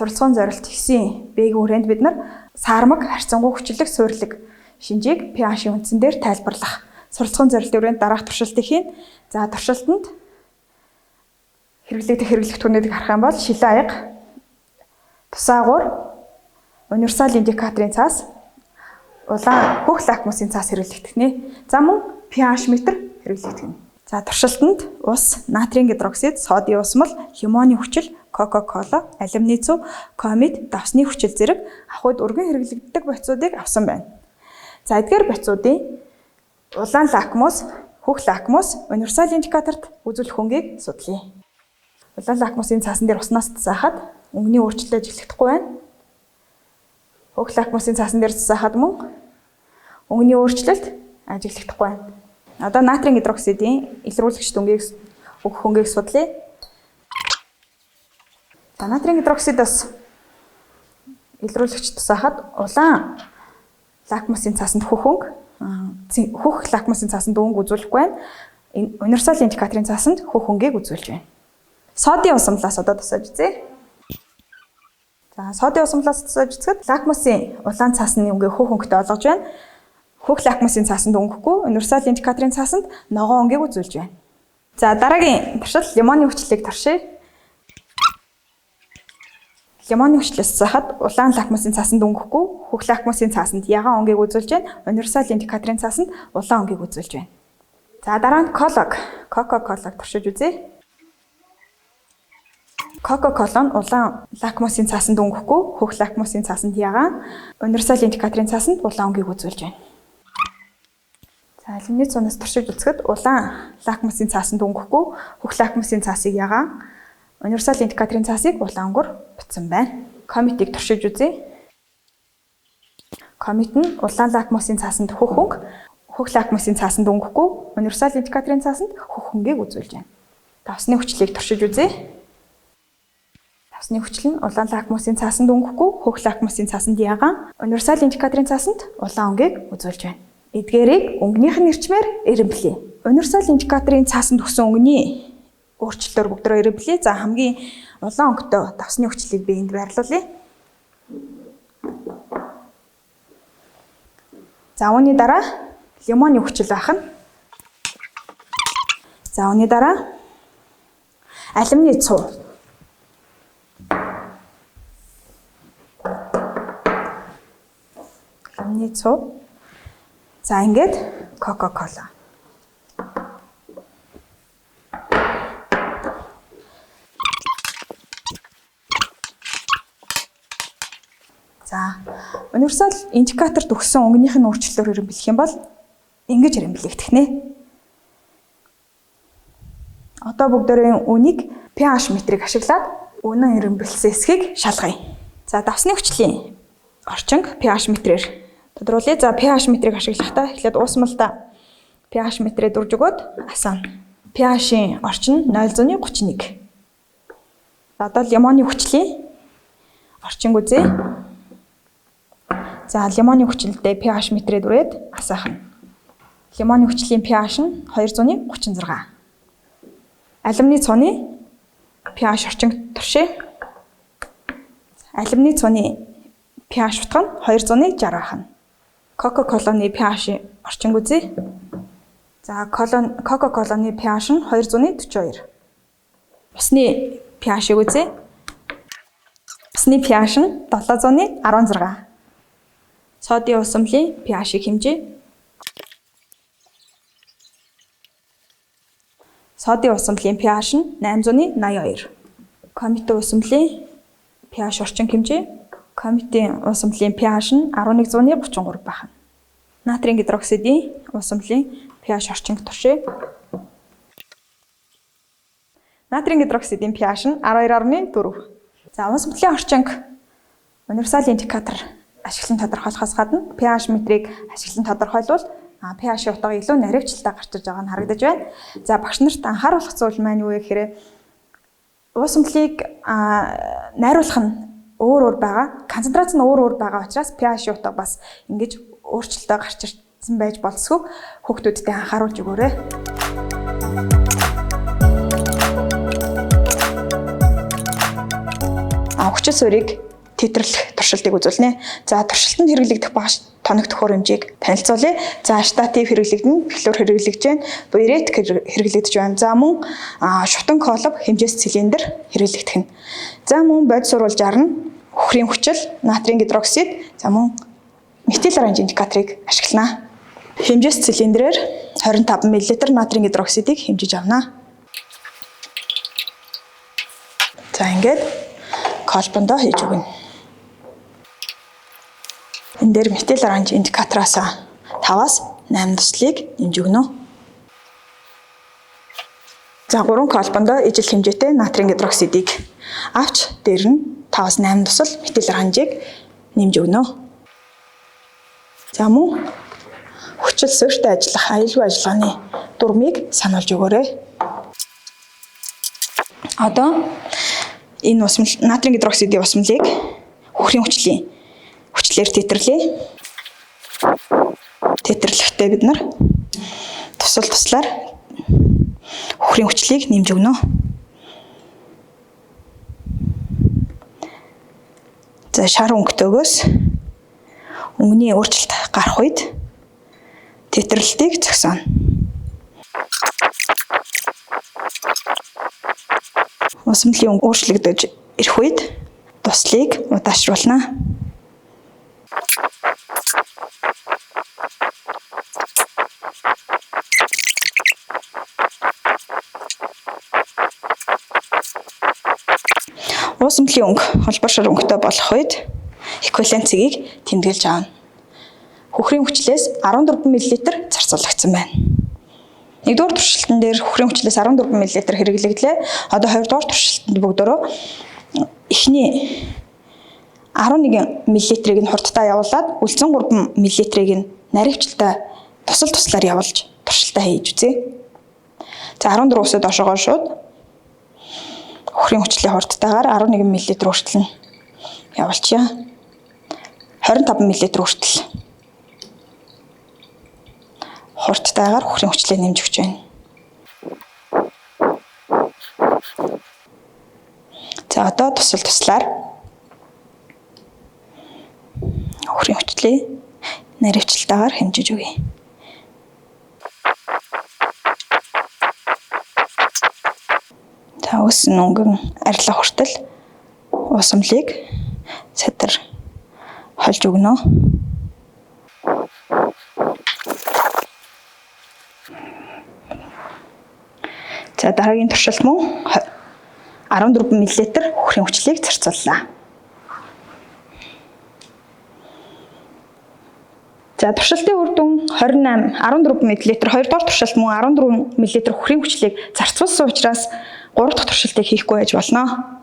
Суралцгын зорилт 9 Б-ийн хүрээнд бид нар саармаг, харьцангуй хүчлэг, суйрлаг шинжийг pH-ийн үндсэн дээр тайлбарлах. Суралцгын зорилтын хүрээнд дараах туршилтыг хийн. За туршилтанд хэрэглэгдэх хэрэглэгдэхүүнүүдийг харах юм бол шилэн аяга, тусаагуур, универсал индикаторын цаас, улаан хөх лакмусын цаас хэрэглэгдэх нэ. За мөн pH метр хэрэглэгдэх нь. За туршилтанд ус, натрийн гидроксид, содын усмал, лимоны хүчил, Кока-кола, алюминий цөв, комит, давсны хүчил зэрэг авахд өргөн хэрэглэгддэг бодисуудыг авсан байна. За эдгээр бодисуудын улаан лакмус, хөх лакмус, универсал индикаторт үзүүлэх өнгийг судлая. Улаан лакмусын цаасан дээр уснаас тусаахад өнгөний өөрчлөлт ажиглахдаггүй байна. Хөх лакмусын цаасан дээр тусаахад мөн өнгөний өөрчлөлт ажиглахдаггүй байна. Одоо натрийн гидроксидын илрүүлэгчд өнгийг өгөх өнгийг судлая. За натрийн гидроксидаас илрүүлэгч тусаахад улаан лакмусын цаасанд хөх өнгө, хөх лакмусын цаасанд өнгө үзүүлэхгүй байна. Энэ универсал индикаторын цаасанд хөх өнгийг үзүүлж байна. Содын усамлаас одоо тусааж үзье. За содын усамлаас тусааж үзэхэд лакмусын улаан цаасны өнгийг хөх өнгөтэй олгож байна. Хөх лакмусын цаасанд өнгөхгүй, универсал индикаторын цаасанд ногоон өнгийг үзүүлж байна. За дараагийн туршилт лимоны хүчлийг туршъя. Лимоны хүчлээс тусаахад улаан лакмусын цаасанд өнгөхгүй, хөх лакмусын цаасанд ягаан өнгийг үзүүлж байна. Универсал индикаторын цаасанд улаан өнгийг үзүүлж байна. За дараа нь колог, Кока-колаг туршиж үзье. Кока-кола нь улаан лакмусын цаасанд өнгөхгүй, хөх лакмусын цаасанд ягаан, универсал индикаторын цаасанд улаан өнгийг үзүүлж байна. За алюминий цуунаас туршиж үзэхэд улаан лакмусын цаасанд өнгөхгүй, хөх лакмусын цаасыг ягаан, универсал индикаторын цаасыг улаан өнгөөр бутсан байна. Комитыг туршиж үзье. Комит нь улаан лакмусын цаасанд хөх өнгө, хөх лакмусын цаасанд өнгөхгүй, универсал индикаторын цаасанд хөх өнгийг үзүүлж байна. Давсны хүчлийг туршиж үзье. Давсны хүчил нь улаан лакмусын цаасанд өнгөхгүй, хөх лакмусын цаасанд ягаан, универсал индикаторын цаасанд улаан өнгийг үзүүлж байна. Эдгээрийг өнгөнийх нь эрчмээр эрэмблэе. Универсал индикаторын цаасанд өгсөн өнгөний өөрчлөлтөөр бүгдөө эрэмблэе. За хамгийн улаан өнгөтэй давсны хүчлийг би энд байрлуулъя. За үүний дараа лимоны хүчил байх нь. За үүний дараа алюминий цуу. Алюминий цуу. За ингээд Кока-кола. За универсал индикаторт өгсөн өнгөнийх нь өөрчлөлтөөр эрэмблэх юм бол ингэж эрэмблэгдэх нэ. Одоо бүгдээрийн үнийг pH метрийг ашиглаад үнэн эрэмбэлсэн эсхийг шалгая. За давсны хүчлийн орчинг pH метрээр тодруулъя. За pH метрийг ашиглахдаа эхлээд уусмалдаа pH метрээ дүрж өгөөд асаана. pH-ийн орчин 0.31. Одоо лимоны хүчлийн орчинг үзье. За лимоны хүчлэлдээ pH метрээ дүрээд асаах нь. Лимоны хүчлийн pH нь 236. Алюминий цууны pH орчинг туршъя. Алюминий цууны pH утга нь 260 байх нь. Кока-коланы pH орчинг үзье. За Кока-коланы pH нь 242. Усны pH-ыг үзье. Усны pH нь 716. Содын усамлын pH-ыг хэмжээ. Содын усамлын pH нь 882. Комитын усамлын pH орчин хэмжээ. Комитын уусамлын pH нь 1133 байх. Натрийн гидроксидын уусамлын pH орчинг туршъя. Натрийн гидроксидын pH нь 12.4. За уусамлын орчинг универсал индикатор ашиглан тодорхойлохоос гадна pH метрийг ашиглан тодорхойлвол pH-ийн утга илүү наривчлалтай гарч ирж байгаа нь харагдаж байна. За багш нарт анхааруулах зүйл маань юу вэ гэхээр уусамлыг найруулах нь өөр байгаа, концентрац нь өөр байгаа учраас pH-ийн утга бас ингэж өөрчлөлтөө гарч ирсэн байж болсгүй хүүхдүүдтэй анхааруулж өгөөрэй. Хүчил суурийг тэтрлэх туршилтыг үзүүлнэ. За, туршилтанд хэрэглэгдэх багш тоног төхөөрөмжийг танилцуулъя. За, штатив хэрэглэгдэнэ, бехлюр хэрэглэгдэж байна, бюрет хэрэглэгдэж байна. За, мөн шутан колоб, хэмжээс цилиндр хэрэглэгдэх нь. За, мөн бодис уруулжаар нь үхрийн хүчил, натрийн гидроксид, за мөн метил оранж индикаторыг ашиглана. Хэмжээс цилиндрээр 25 мл натрийн гидроксидыг хэмжиж авна. За, ингээд колбондоо хийж өгнө. Энэ дээр метил оранж индикатороос 5-аас 8 туслыг нэмж өгнө. За, 3 колбондоо ижил хэмжээтэй натрийн гидроксидыг авч дээр нь 5-аас 8 тусал метил оранжийг нэмж өгнө. За, мөн хүчил суурьтай ажиллах аюулгүй ажиллагааны дүрмийг сануулж өгөөрэй. Одоо энэ усмал натрийн гидроксидын усмалыг үхрийн хүчлийн хүчлээр тэтрлээ. Тэтрлэхдээ бид нар тусал туслаар үхрийн хүчлийг нэмж өгнө. За, шар өнгөтэйгөөс өнгөний өөрчлөлт гарах үед тэтэрлэлтийг зогсооно. Усмлын өнгө өөрчлөгдөж ирэх үед туслыг удаашруулна. Уусмлын өнгө холбор шар өнгөтэй болох үед эквивалент цэгийг тэмдэглэж авна. Хөхрийн хүчлээс 14 мл зарцуулагдсан байна. 1-р туршилтан дээр хөхрийн хүчлээс 14 мл хэрэглэгдлээ. Одоо 2-р туршилтанд бүгдөө эхний 11 мл-ийг нь хурдтай явуулаад үлдсэн 3 мл-ийг нь наривчлалтай тусал туслаар явуулж туршилтаа хийж үзье. За, 14 усыг доошогоо шууд хөхрийн хүчлийн хурдтайгаар 11 мл хүртэл нь явуулчихъя. 25 мл хүртэл хурдтайгаар хөхрийн хүчлээ нэмж өгч байна. За, одоо тусал туслаар хөхрийн хүчлээ наривчлалтайгаар хэмжиж өгье. За, өсөн өнгөн арилах хүртэл уусмлыг сатар холж өгнө. За, дараагийн туршилт мөн 14 мл хөхрийн хүчлийг зарцууллаа. За, туршилтын үр дүн 28 14 мл, 2 дугаар туршилт мөн 14 мл хөхрийн хүчлийг зарцуулсан учраас 3 дахь туршилтыг хийхгүй байж болно.